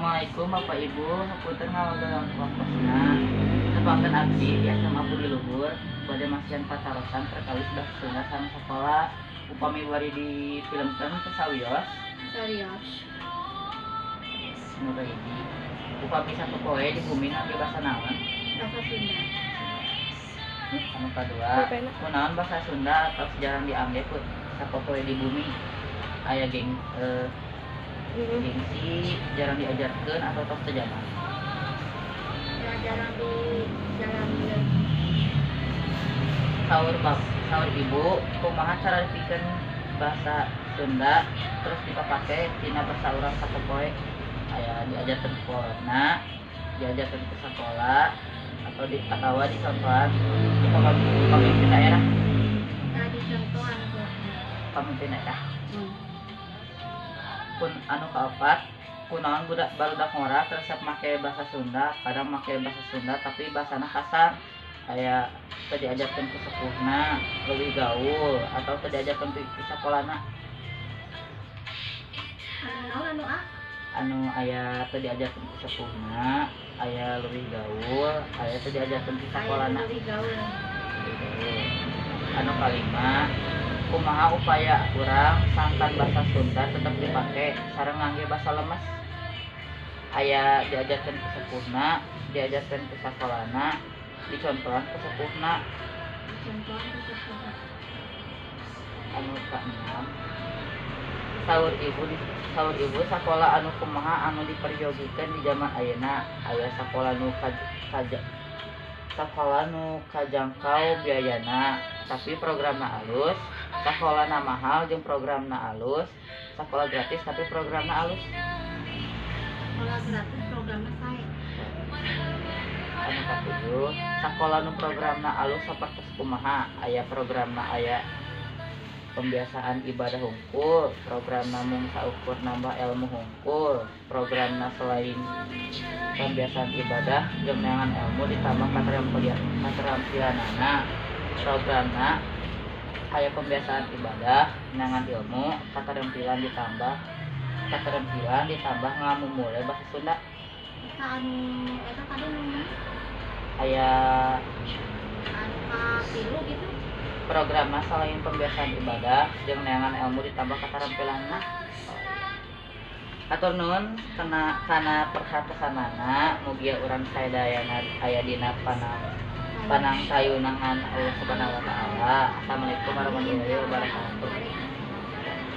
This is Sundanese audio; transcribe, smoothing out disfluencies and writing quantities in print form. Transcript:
Assalamualaikum, Bapak Ibu, hapunten ngaganggu waktosna. Tepangkeun, abdi di SMA Budi Luhur bade masihan patarosan perkawis bahasa Sunda sareng sakola. Upami bari difilmkeun teu sawios? Serius. Nu kahiji, upami sapopoe di bumi ngangge basa naon? Bahasa Sunda. Anu kadua, kunaon bahasa Sunda atos jarang diangge ku sapopoe di bumi? Aya gengsi, jarang diajarkeun, atau tos teu jaman? Ya, jarang di jarang di Saur Ibu, kumaha cara dipikeun bahasa Sunda terus dipapake tina basa urang sapopoe? Aya diajarkeun ku kolotna, diajarkeun ku sakola, atau di atawa dicontohan ku pamimpin daerah? Nah, dicontohan kok. Pamimpin daerah. Pun anu kaopat, kunaon budak barudak ngora resep make bahasa Sunda, kadang make bahasa Sunda tapi bahasana kasar? Aya teu diajarkeun ku sepuhna, leuwih gaul, atau teu diajarkeun ku sakolana? Anu naon, anu A? Anu aya teu diajarkeun ku sepuhna, aya leuwih gaul, aya teu diajarkeun ku Aya sakolana. Leuwih gaul. Leuwih gaul. Anu kalima, kumaha upaya urang sangkan bahasa Sunda tetep dipake sareng ngangge basa lemes? Aya diajarkeun ku sepuhna, diajarkeun ku sakolana, dicontohan ku sepuhna. Dicontohan ku sepuhna. Anu kaenam, saur Ibu, sakola anu kumaha anu diperyogikeun di zaman ayeuna? Aya sakola nu kajangkau biayana tapi programna alus, sakolana mahal jeung programna alus, sakola gratis tapi programna alus? Sekolah gratis programnya sae. Anu katujuh, sakola nu programna alus sapertos kumaha? Aya programna aya pembiasaan ibadah hungkul, programna mung saukur nambah ilmu hungkul, programna selain pembiasaan ibadah jeung neangan ilmu ditambah katerampilanana, programna aya pembiasaan ibadah, neangan ilmu, katerampilan, ditambah katerampilan, ditambah ngamumule bahasa Sunda? Eta anu eta tadi nu mana? Aya Anu katilu gitu. Programna selain pembiasaan ibadah jeung neangan ilmu ditambah katerampilanna. Oh, iya. Hatur nuhun kana perhatosanana, mugia urang sadayana aya dina panang tayunangan Allah Subhanahu wa Taala. Assalamualaikum warahmatullahi wabarakatuh. Waalaikumsalam.